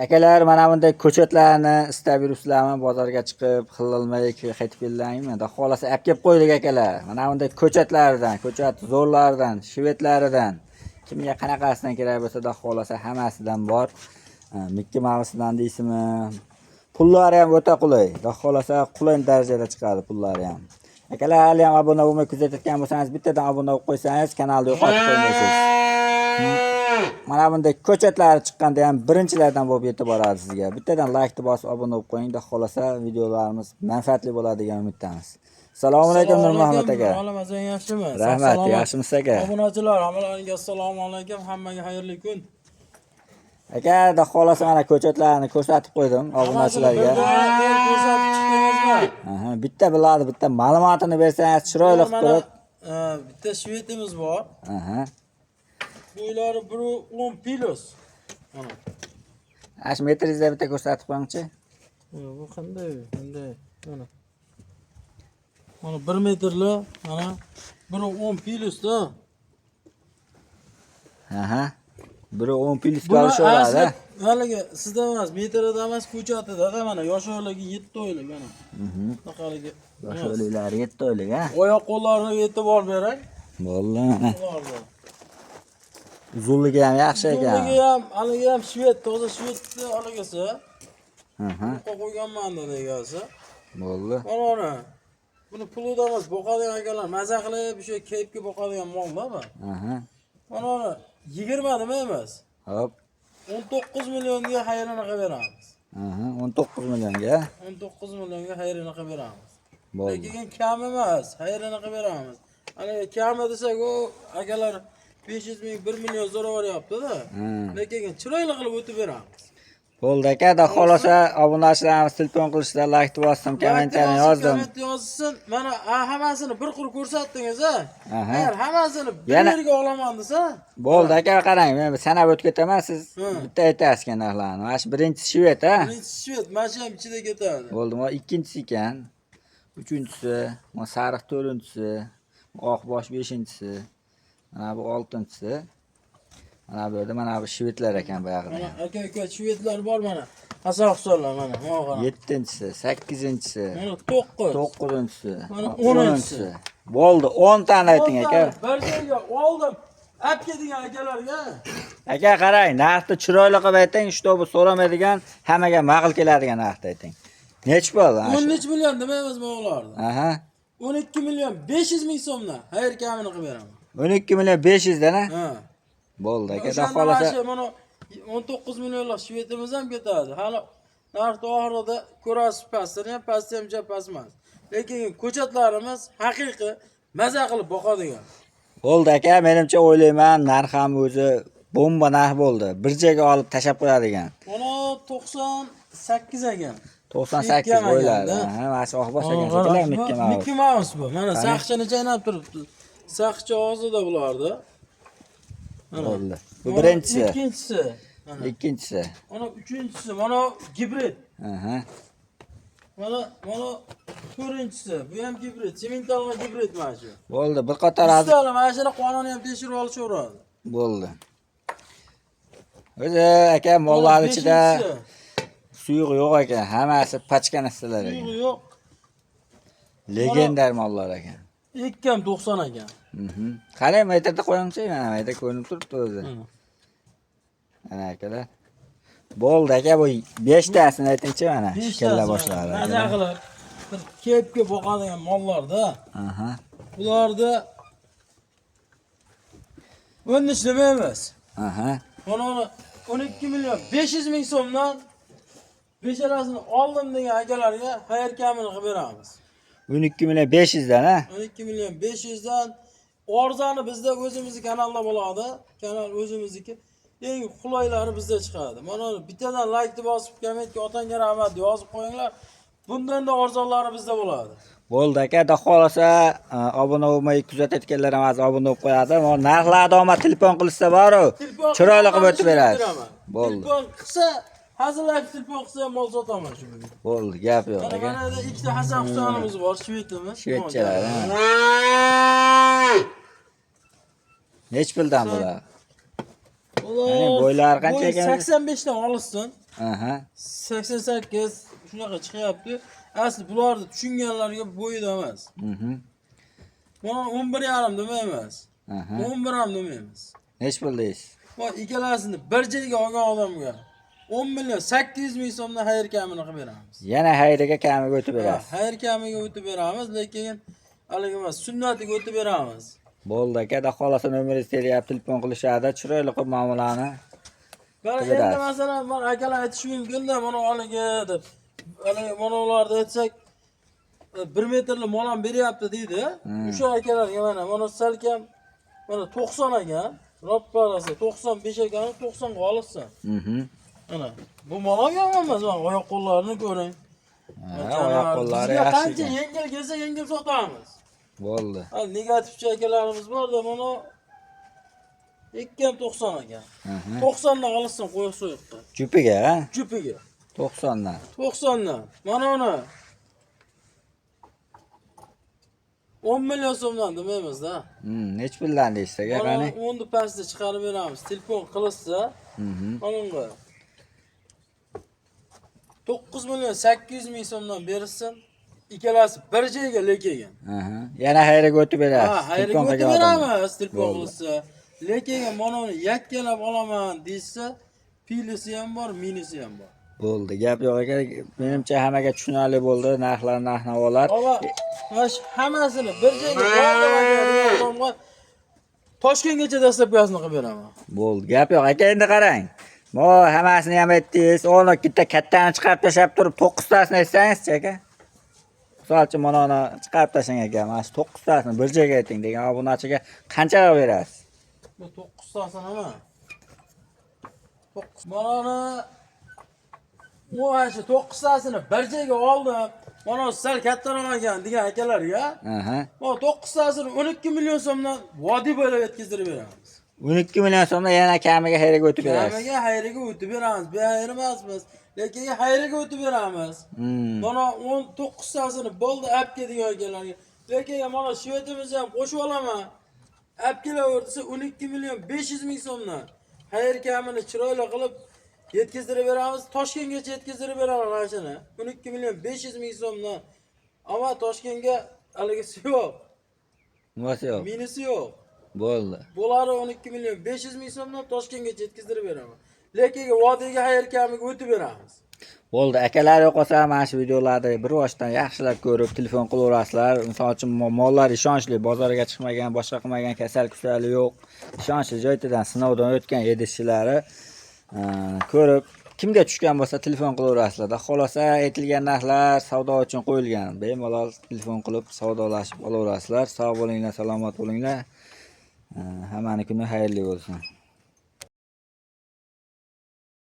Akalar, mana bunday ko'chatlarni istab yuribsizlarmi? Bozorga chiqib, xillolmay qaytib keldingmi? Xudo xohlasa olib kelib qo'ydik, akalar. Mana bunday ko'chatlardan, ko'chat zo'rlaridan, shvetlaridan kimga qanaqasidan kerak bo'lsa, xudo xohlasa hammasidan bor. Mikki Mouse'dan deysizmi? Pullari ham o'ta qulay. Xudo xohlasa qulay darajada chiqadi pullari ham. Akalar, hali ham obuna bo'lmay kuzatayotgan bo'lsangiz, bittadan obuna bo'lib qo'ysangiz, kanalni yo'qotib qo'ymaysiz. Mana bunday ko'chatlari chiqqanda ham birinchilardan bo'lib yetib boradi sizga. Bittadan laykni bosib obuna bo'lib qo'ying, xudo xohlasa videolarimiz manfaatli bo'ladi degan umiddamiz. Assalomu alaykum, Nurmuhammad aka. Olam azon, yaxshimi? Sog' Rahmat, salomat. yaxshimisiz, aka? Obunachilar, hammalaringga assalomu alaykum. Hammaga xayrli kun. Aka, xudo xohlasa mana ko'chatlarni ko'rsatib qo'ydim obunachilarga. Hammasini bir ko'rsatib chiqdingizmi? Aha, bitta biladi, bitta ma'lumotini bersangiz chiroyli qilib Mana turib. Bitta shvedimiz bor. Aha. Bo'ylari 1.10 plus. Mana. Ana shu metringizda bitta ko'rsatib qo'yingchi. Bu qanday? Qanday? Mana. Mana 1 metrli, mana 1.10 plusda. Aha. 1.10 plus Buni olishaveradi. asli haligi sizda emas, metrida emas, ko'chatida mana yosh oyligi 7 oylik mana. Bunaqaligi. Yosh oyliklari 7 oylik, ha? Oyoq qo'llarini e'tibor bering. Bo'ldi mana. Ularni. Uzunligi ham yaxshi ekan. Uzunligi ham, haligi ham shved, toza shvedni haligisi. Aha. Qo'yganman dedi egasi. Bo'ldi. Mana uni. Buni pulida emas, boqadigan akalar maza qilib, o'sha kayfga boqadigan molda bu. Aha. Mana uni 20 nima emas. Hop. 19 millionga xayrini qilib beramiz. Aha, 19 millionga. 19 millionga xayrini qilib beramiz. Bo'ldi. Lekin kam emas, xayrini qilib beramiz. Ana kami desak, u akalar 500 ming, 1 million so'raveryapti-da. Lekin chiroyli qilib o'tib beramiz. Bo'ldi aka, xudo xohlasa obunachilarimiz telefon qilishlar, laykni bosdim, kommentariyani yozdim. Komment yozsin. Mana hammasini bir qur ko'rsatdingiz, a? Aha. Agar hammasini bir yerga olaman desa, Bo'ldi aka, qarang, men sanab o'tib ketaman, siz bitta aytasiz narxlarni. Mana shu birinchisi shved, ha? Birinchisi shved, mana shu ham ichida ketadi. Bo'ldi, mana ikkinchisi ekan. Uchinchisi, mana sariq to'rtinchisi, oq bosh beshinchisi. Mana bu oltinchisi. Mana bu yerda mana bu shvedlar ekan buyog'ida. Mana aka uka shvedlar bor mana. Hasan Husanlar mana, mana qarang. Yettinchisi, sakkizinchisi, Mana 9. to'qqizinchisi, Mana o'ninchisi. Bo'ldi, 10 tani ayting, aka. Bir joyga oldim. Olib kelgan akalarga. Aka, qarang, narxni chiroyli qilib ayting, чтобы so'ramaydigan, hammaga ma'qul keladigan narxni ayting. Nechi bo'ldi ana shu? 13 million demaymiz bu ularni. Aha. 12 million 500 ming so'mdan xayr kamini qilib beraman. 12 million 500 dan, ha? Ha. Bo'ldi aka, xudo O'shanda mana xohlasa. shu mana 19 millionlik shvedimiz ham ketadi. Hali narxni oxirida ko'rasiz, pastini ham, pasti ham juda past emas. Lekin ko'chatlarimiz haqiqiy maza qilib boqadigan. Bo'ldi aka, menimcha o'ylayman, narx ham o'zi bomba narx bo'ldi. Bir joyga olib tashab qo'yadigan. Mana 98 ekan. 98 Ikki bo'ylari. ekan-da. Ha, mana shu oqbosh ekan, shekilli Mickey Mouse. Mickey Mouse bu. Mana saqchini chaynab turibdi. Saqchi og'zida bulardi. Mana. Bo'ldi. Bu Mana birinchisi. ikkinchisi. Mana. Ikkinchisi. Mana uchinchisi, mana gibrid. Aha. Mana to'rtinchisi. Bu ham gibrid. Sementalma gibrid mana shu. Bo'ldi, bir qator hozir Ustalar mana shuni qonuni ham tekshirib olishaveradi. Bo'ldi. O'zi aka, mollar ichida suyuq yo'q ekan, hammasi pachka narsalar ekan. Suyug'i yo'q. Legendar mollar ekan. Ikki ham 90 ekan. Qarang, metrda qo'yingchi, mana metr ko'rinib turibdi o'zi. Mana akalar. Bo'ldi aka, bu 5 tasini aytingchi mana. Kalla boshlari. Maza qilib bir kepga boqadigan mollarda. Aha. Bularda 13 demaymiz. Aha. Mana uni 12 million 500 ming so'mdan beshalasini oldim degan akalarga xayr kamini qilib beramiz. 12 million 500 dan, ha? 12 million 500 dan arzoni bizda o'zimizni kanalda bo'ladi. Kanal o'zimizniki. Eng qulaylari bizda chiqadi. Mana bittadan laykni bosib, kommentga otangga rahmat yozib qo'yinglar. Bundan da arzonlari bizda bo'ladi. Bo'ldi aka, xudo xohlasa obuna bo'lmay kuzatayotganlar ham hozir obuna bo'lib qo'yadi. Mana narxlarni omad telefon qilishsa boru, chiroyli qilib o'tib berasiz. Bo'ldi. Telefon qilsa, hazillashib telefon qilsa ham mol sotaman shu bugun. Bo'ldi, gap yo'q Mana aka. mana yerda ikkita Hasan Husanimiz bor, shvedimiz. Shvedchalar, ha. Nech puldan bular? Ular Hani bo'ylari qancha ekan? 85 dan olishsin. Aha. 88 shunaqa chiqyapti. Asli bularni tushunganlarga bo'yida emas. Mana 11,5 demaymiz. Aha. 11 ham demaymiz. Nechi pul deysiz? Va ikkalasini bir joyga olgan odamga 10 million 800 ming so'mdan xayr kamini qilib beramiz. Yana xayriga kamiga o'tib berasiz. Xayr kamiga o'tib beramiz, lekin haligi emas, sunnatiga o'tib beramiz. Bo'ldi aka, da xolasa nomeringizni teryapti, telefon qilishadi. Chiroyli qilib muomalani. Mana Qilib endi berasiz. masalan, mana akalar aytishi mumkin-da, mana haligi deb. Haligi mana ularni aytsak, 1 metrli mol ham beryapti deydi. O'sha akalarga mana salkam mana 90 ekan, ropparasi 95 ekan, 90 ga olishsin. Mana bu mol ham yomon emas, mana oyoq qo'llarini ko'ring. Ha, oyoq qo'llari Bizga yaxshi qancha ekan. yengil kelsa yengil sotamiz. Bo'ldi. Ha, negativchi akalarimiz bor-da, mana 2 ham 90 ekan. 90 dan olishsin qo'y so'yiqqa. Jupiga, ha? Jupiga. 90 dan. 90 dan. Mana uni 10 million so'mdan demaymiz-da. Nechi puldan deysiz aka, Mana qani? 10 ni pastda chiqarib beramiz. Telefon qilishsa, mana unga 9 million 800 ming so'mdan berishsin. Ikkalasi bir joyga lekin. Aha. Yana xayriga o'tib berasiz. Ha, xayrga Telefon o'tib qilgan odamga. beramiz telefon Bo'ldi. qilsa. Lekin mana uni yakkalab olaman deyishsa, pilisi ham bor, minisi ham bor. Bo'ldi. Gap yo'q aka. Menimcha hammaga tushunarli bo'ldi narxlar, narx-navolar. Baba, mana shu hammasini bir joyga oldim aka degan odamga Toshkentgacha dastlabkasini qilib beraman. Bo'ldi. Gap yo'q aka, endi qarang. Mo hammasini ham aytdingiz. 12 ta kattani chiqarib tashlab turib 9 tasini aytsangizchi aka. Misol uchun mana uni chiqarib tashlang aka. Mana shu 9 tasini bir joyga ayting degan obunachiga qanchaga berasiz? Bu 9 tasini nima? 9. Mana uni u mana shu 9 tasini bir joyga oldim. Mana sal kattaroq ekan degan akalarga Aha. mana 9 tasini 12 million so'mdan vodiy bo'ylab yetkazdirib beramiz. 12 million so'mdan yana kamiga xayriga o'tib berasiz. Kamiga xayriga o'tib beramiz. Bexayr emasmiz. Lekin xayriga o'tib beramiz. Mana 19 tasini bo'ldi olib kel degan akalarga. Lekin mana shvetimizni ham qo'shib olaman. Olib kelaver desa 12 million 500 ming so'mdan xayr kamini chiroyli qilib yetkazdirib beramiz. Toshkentgacha yetkazdirib beraman mana shuni. 12 million 500 ming so'mdan. Ammo Toshkentga haligisi yo'q, Nimasi yo'q? minisi yo'q. Bo'ldi. Bo'lari 12 million 500 ming so'mdan Toshkentgacha yetkazdirib beraman. Lekin vodiyga xayr kamiga o'tib beramiz. Bo'ldi. Akalar yo'qolsa mana shu videolarni bir boshdan yaxshilab ko'rib telefon qilaverasizlar. Misol uchun mollar ishonchli, bozorga chiqmagan, boshqa qilmagan, kasal kusali yo'q. Ishonchli joydan sinovdan o'tgan yedishchilari ko'rib kimga tushgan bo'lsa telefon qilaverasizlar. Xohlasa aytilgan narxlar savdo uchun qo'yilgan. Bemalol telefon qilib savdolashib olaverasizlar. Sog' bo'linglar, salomat bo'linglar. Hammani kuni xayrli bo'lsin.